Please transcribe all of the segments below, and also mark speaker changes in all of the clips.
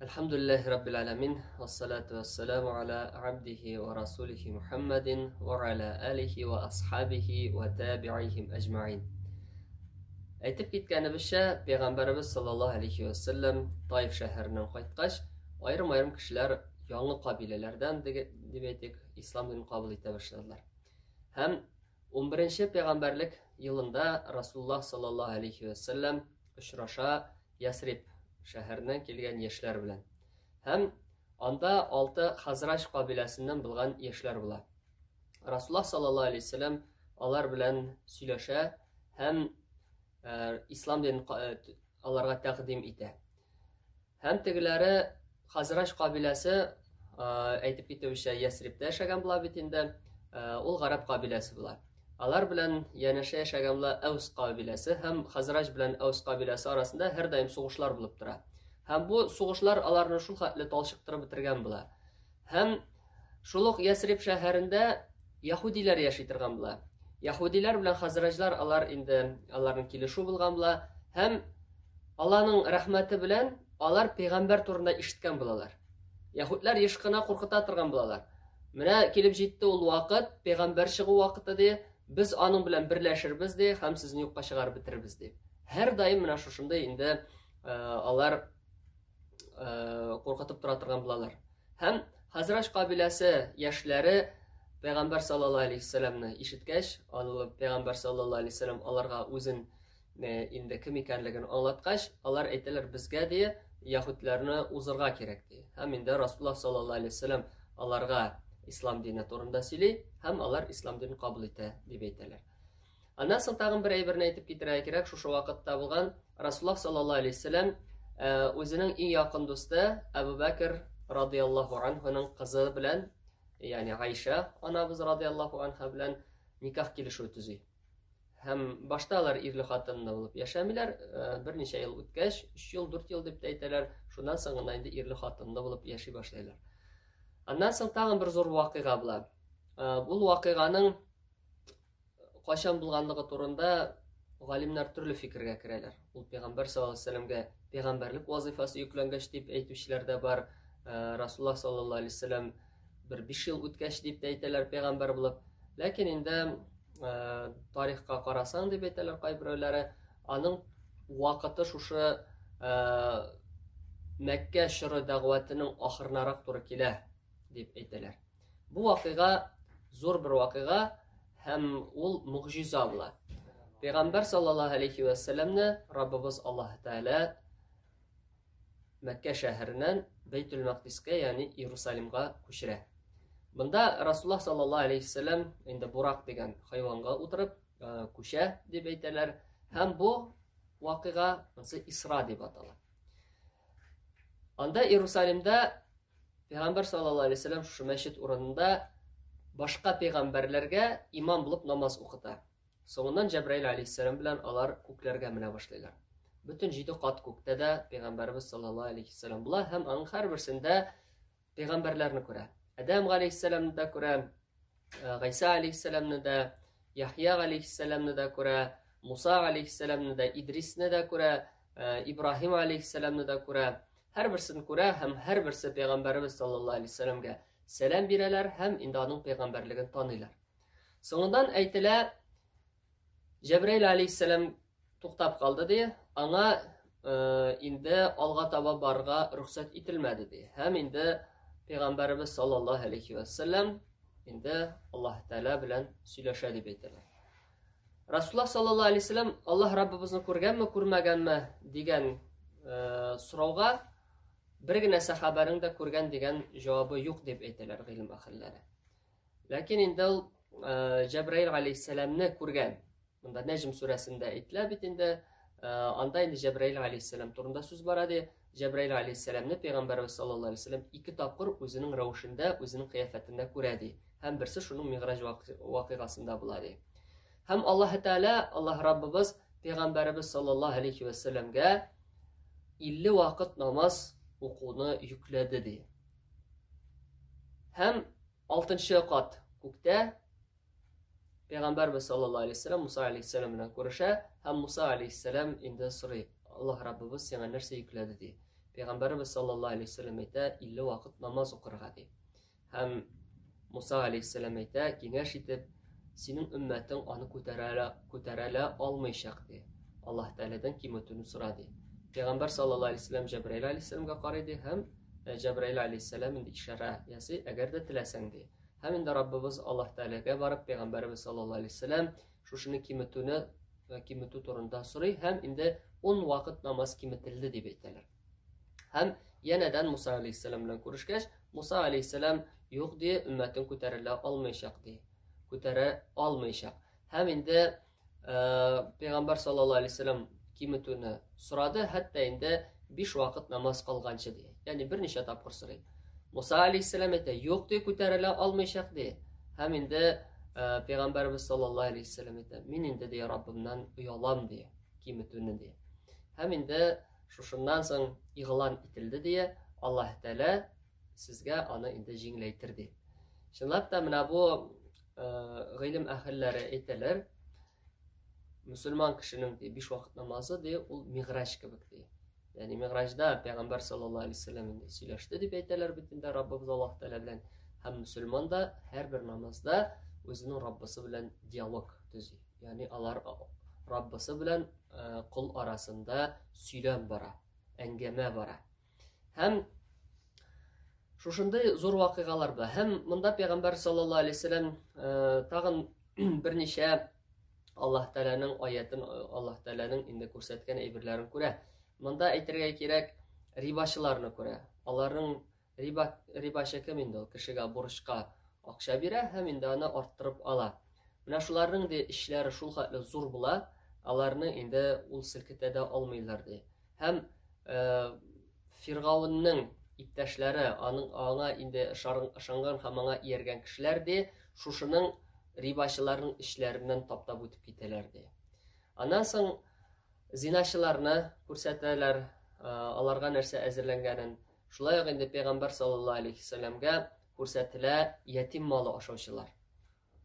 Speaker 1: Әлхәмдүлилләһи раббил әләмин, вассалату вассаламу аля абдихи ва расулихи Мухаммадин ва аля алихи ва асхабихи ва табиихим әҗмәин. Әйтеп киткәнебезчә, пәйгамбәребез саллаллаһу алейхи ва саллям Таиф шәһәреннән кайткач, аерым-аерым кешеләр яңа кабиләләрдән дип әйтик, ислам динен кабул итә башладылар. Һәм 11 пәйгамбәрлек елында Расуллаһ саллаллаһу алейхи ва саллям очраша Ясриб шәһәреннән килгән яшьләр белән. Һәм анда алты Хазраҗ кабиләсеннән булган яшьләр була. Расуллаһ саллаллаһу алейһи вәсәлләм алар белән сөйләшә һәм э, ислам динен э, аларга тәкъдим итә. Һәм тегеләре Хазраҗ кабиләсе әйтеп китүенчә Ясрибтә яшәгән була бит инде. Ул гарәп кабиләсе була. Алар белән янәшә яшәгән була Әүс кабиләсе һәм Хазраҗ белән Әүс кабиләсе арасында һәрдаим сугышлар булып тора. Һәм бу сугышлар аларны шул хәтле талчыктырып бетергән була. Һәм шул ук Ясриб шәһәрендә яһүдиләр яши торган була. Яһүдиләр белән хазраҗлар алар инде аларның килешү булган була һәм Алланың рәхмәте белән алар пәйгамбәр турында ишеткән булалар. Яһүдләр еш кына куркыта торган булалар. Менә килеп җитте ул вакыт, пәйгамбәр чыгу вакыты ди, без аның белән берләшербез ди һәм сезне юкка чыгарып бетерербез ди. Һәрдаим менә шушындый инде э, алар э, куркытып тора торган булалар. Һәм Хазраҗ кабиләсе яшьләре Пәйгамбәр саллаллаһу алейһи вәсәлләмне ишеткәч, аны Пәйгамбәр саллаллаһу алейһи вәсәлләм аларга үзен э, инде кем икәнлеген аңлаткач, алар әйтәләр, безгә ди, яһүдләрне узырга кирәк ди. Һәм инде Расулуллаһ саллаллаһу алейһи вәсәлләм аларга ислам дине турында сөйли һәм алар ислам динен кабул итә дип әйтәләр. Аннан соң тагын бер әйберне әйтеп китерергә кирәк, шушы вакытта булган Расуллаһ саллаллаһу алейһи вәсәлләм э, үзенең иң якын дусты Әбу Бәкр радияллаһу анһуның кызы белән, ягъни Гайшә анабыз радияллаһу анха белән никах килешүе төзи. Һәм башта алар ирле хатынлы булып яшәмиләр, э, берничә ел үткәч, 3 ел, 4 ел дип тә әйтәләр, шуннан соң гына инде ирле хатынлы булып яши башлыйлар. Аннан соң тагын бер зур вакыйга була. Э, бу вакыйганың кайчан булганлыгы турында галимнәр төрле фикергә керәләр. Ул пәйгамбәр саллаллаһу алейһи вәсәлләмгә пәйгамбәрлек вазифасы йөкләнгәч дип әйтүчеләр дә бар. Э, Расулуллаһ саллаллаһу алейһи вәсәлләм бер 5 ел үткәч дип тә әйтәләр пәйгамбәр булып. Ләкин инде э, тарихка карасаң дип әйтәләр кайберәүләре, аның вакыты шушы э, Мәккә чоры дәгъватының ахырынарак туры килә дип әйтәләр. Бу вакыйга зур бер вакыйга һәм ул мугҗиза була. Пәйгамбәр саллаллаһу алейхи ва сәлләмне Раббыбыз Аллаһ Тәгалә Мәккә шәһәреннән Бәйтүл Мәкъдискә, ягъни Иерусалимга күчерә. Монда Расуллаһ саллаллаһу алейхи ва сәлләм инде бурак дигән хайванга утырып э, күчә дип әйтәләр һәм бу вакыйга монысы Исра дип атала. Анда Иерусалимда Пәйгамбәр саллаллаһу алейһи вәсәлләм шушы мәчет урынында башка пәйгамбәрләргә имам булып намаз укыта. Соңыннан Җәбраил алейһиссәлам белән алар күкләргә менә башлыйлар. Бөтен җиде кат күктә дә пәйгамбәребез саллаллаһу алейһи вәсәлләм була һәм аның һәрберсендә пәйгамбәрләрне күрә. Адәм алейһиссәламны да күрә, э, Гайса алейһиссәламны да, Яхья алейһиссәламны да күрә, Муса алейһиссәламны да, Идрисне дә күрә, э, Ибраһим алейһиссәламны да күрә. Һәрберсен күрә һәм һәрберсе пәйгамбәребез саллаллаһу алейһи вәсәлләмгә сәлам бирәләр һәм инде аның пәйгамбәрлеген таныйлар. Соңыннан әйтелә, Җәбраил алейһиссәлам туктап калды ди, аңа э, инде алга таба барырга рөхсәт ителмәде ди. Һәм инде пәйгамбәребез саллаллаһу алейһи вәсәлләм инде Аллаһ Тәгалә белән сөйләшә дип әйтәләр. Расуллаһ саллаллаһу алейһи вәсәлләм Аллаһ Раббыбызны күргәнме, күрмәгәнме дигән э, сорауга бер генә сәхабәнең дә күргән дигән җавабы юк дип әйтәләр гыйлем әһелләре. Ләкин инде ул э, Җәбраил алейһиссәламне күргән. Монда Нәҗм сүрәсендә әйтелә бит инде, э, анда инде Җәбраил алейһиссәлам турында сүз бара ди. Җәбраил алейһиссәламне пәйгамбәрбез саллаллаһу алейһи вәсәлләм ике тапкыр үзенең рәвешендә, үзенең кыяфәтендә күрә ди. Һәм берсе шуның Мигъраҗ вакыйгасында була ди. Һәм Аллаһ Тәгалә, Аллаһ Раббыбыз пәйгамбәребез саллаллаһу алейхи вә сәлләмгә 50 вакыт намаз укуны йөкләде ди. Һәм 6 кат күктә Пәйгамбәрбез саллаллаһу алейхи вәсәлләм Муса алейхиссәлам белән күрешә һәм Муса алейхиссәлам инде сорый: Аллаһ Раббыбыз сиңа нәрсә йөкләде ди. Пәйгамбәребез саллаллаһу алейһи вәсәлләм әйтә, 50 вакыт намаз укырга ди. Һәм Муса алейһиссәлам әйтә, киңәш итеп, синең өммәтең аны күтәрә, күтәрә алмыйчак ди. Аллаһ Тәгаләдән киметүне сора ди. Пәйгамбәр саллаллаһу алейһи вәсәлләм Җәбраил алейһиссәламгә карый ди һәм э, Җәбраил алейһиссәлам инде ишарә ясый, әгәр дә теләсәң ди. Һәм инде Раббыбыз Аллаһ Тәгаләгә барып, пәйгамбәребез саллаллаһу алейһи вәсәлләм шушыны киметүне э, киметү турында сорый һәм инде 10 вакыт намаз киметелде дип әйтәләр. Һәм янәдән Муса алейһиссәлам белән күрешкәч, Муса алейһиссәлам юк ди, өммәтен күтәрелә алмыйчак ди. Күтәрә алмыйчак. Һәм инде э, пәйгамбәр саллаллаһу алейһи вәсәлләм киметүне сорады, хәтта инде биш вакыт намаз кылганчы ди. Ягъни берничә тапкыр сорый. Муса алейһиссәлам әйтә, юк ди, күтәрелә алмыйчак ди. Һәм инде э, пәйгамбәребез саллаллаһу алейһи вәсәлләм әйтә, мин инде ди Раббымнан оялам ди, киметүне ди. Һәм инде Шушыннан соң игълан ителде дия, Аллаһ Тәгалә сезгә аны инде җиңеләйтер ди. Чынлап та менә бу э, гыйлем әһелләре әйтәләр, мөселман кешенең ди биш вакыт намазы ди, ул миграҗ кебек ди. Ягъни миграҗда пәйгамбәр саллаллаһу алейһи вәсәлләм инде сөйләште дип әйтәләр бит инде Раббыбыз Аллаһ Тәгалә белән. Һәм мөселман да һәрбер намазда үзенең Раббысы белән диалог төзи. Ягъни алар Раббысы белән кол арасында сөйләм бара, әңгәмә бара. Һәм шушындый зур вакыйгалар була. Һәм монда Пәйгамбәр саллаллаһу алейһи вәсәлләм тагын берничә Аллаһ Тәгаләнең аятын, Аллаһ Тәгаләнең инде күрсәткән әйберләрен күрә. Монда әйтергә кирәк, рибачыларны күрә. Аларның Риба, рибачы кем инде ул? Кешегә бурычка акча бирә һәм инде аны арттырып ала. Менә шуларның ди эшләре шул хәтле зур була, аларны инде ул селкетә дә алмыйлар ди. Һәм э, Фиргаунның иптәшләре, аның аңа инде ышанган һәм аңа ияргән кешеләр ди, шушының рибачыларның эшләреннән таптап үтеп китәләр ди. Аннан соң зиначыларны күрсәтәләр, э, аларга нәрсә әзерләнгәнен. Шулай ук инде пәйгамбәр саллаллаһу алейхи вәсәлләмгә күрсәтелә ятим малы ашаучылар.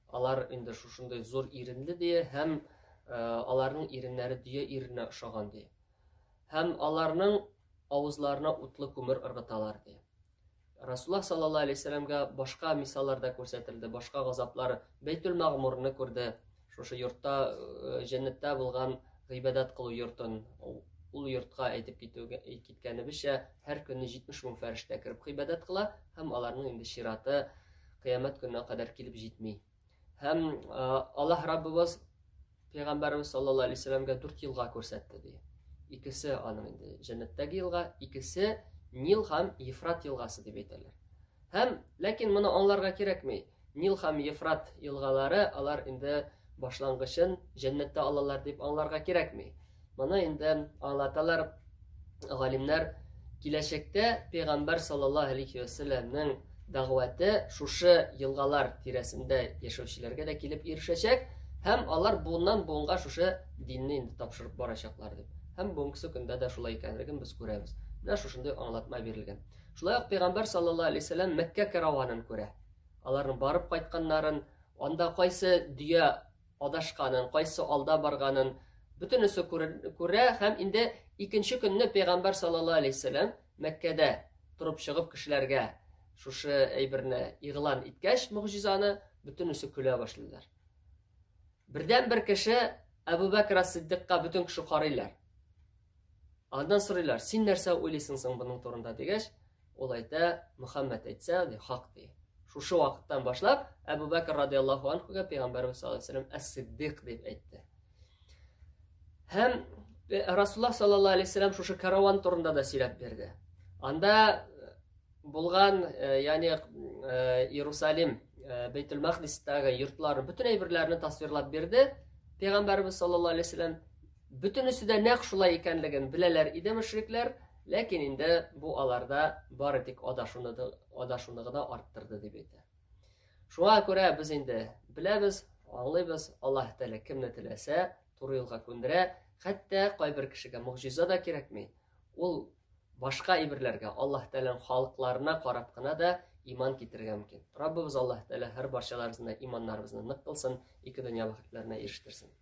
Speaker 1: Алар инде шушындый зур иренле ди һәм э, аларның иреннәре дөя иренә ошаган ди. Һәм аларның авызларына утлы күмер ыргыталар ди. Расуллаһ саллаллаһу алейхи вәсәлләмгә башка мисаллар да күрсәтелде, башка газаплар. Бәйтүл Мәгъмурны күрде. Шушы йортта э, җәннәттә булган гыйбадәт кылу йортын, ул йортка әйтеп китүгә киткәнебезчә, һәр көнне 70 мең фәрештә кереп гыйбадәт кыла һәм аларның инде чираты кыямәт көненә кадәр килеп җитми. Һәм э, Аллаһ Раббыбыз Пәйгамбәребез саллаллаһу алейһи вәсәлләмгә дүрт елга күрсәтте ди. Икесе аның инде җәннәттәге елга, икесе Нил һәм Ефрат елгасы дип әйтәләр. Һәм ләкин моны аңларга кирәкми. Нил һәм Ефрат елгалары алар инде башлангычын җәннәттә алалар дип аңларга кирәкми. Моны инде аңлаталар галимнәр. Киләчәктә пәйгамбәр саллаллаһу алейхи вәсәлләмнең дәгъвате шушы елгалар тирәсендә яшәүчеләргә дә килеп ирешәчәк һәм алар буыннан буынга шушы динне инде тапшырып барачаклар дип. Һәм бүгенге көндә дә шулай икәнлеген без күрәбез. Менә шушындый аңлатма бирелгән. Шулай ук пәйгамбәр саллаллаһу алейхи вәсәлләм Мәккә караванын күрә. Аларның барып кайтканнарын, анда кайсы дөя адашканын, кайсы алда барганын бөтенесе күрә һәм инде икенче көнне пәйгамбәр саллаллаһу алейһи вәсәлләм Мәккәдә торып чыгып кешеләргә шушы әйберне игълан иткәч, могҗизаны, бөтенесе көлә башлыйлар. Бердән бер кеше Әбу Бәкр ас-Сиддикка бөтен кеше карыйлар. Аннан сорыйлар, син нәрсә уйлыйсың соң моның турында дигәч, ул әйтә, Мөхәммәд әйтсә, ди, хак ди. Шушы вакыттан башлап, Әбу Бәкр радиаллаһу анхуга пәйгамбәрбез саллаллаһу алейһи вәсәлләм әс-Сиддик дип әйтте. Һәм э, Расуллаһ саллаллаһу алейһи вәсәлләм шушы караван турында да сөйләп бирде. Анда э, булган, э, ягъни Иерусалим, Бейтул Мәкъдистәге йортларны, бөтен әйберләрне тасвирлап бирде. Пәйгамбәрбез саллаллаһу алейһи вәсәлләм Бөтенесе дә нәкъ шулай икәнлеген беләләр иде мөшрикләр, ләкин инде бу аларда бары тик адашуны, адашуны гына арттырды дип әйтә. Шуңа күрә без инде беләбез, аңлыйбыз, Аллаһ Тәгалә кемне теләсә, туры юлга күндерә, хәтта кайбер кешегә могҗиза да кирәкми. Ул башка әйберләргә, Аллаһ Тәгаләнең халыкларына карап кына да иман китерергә мөмкин. Раббыбыз Аллаһ Тәгалә һәр барчаларыбызны иманнарыбызны нык кылсын, ике дөнья бәхетләренә ирештерсен.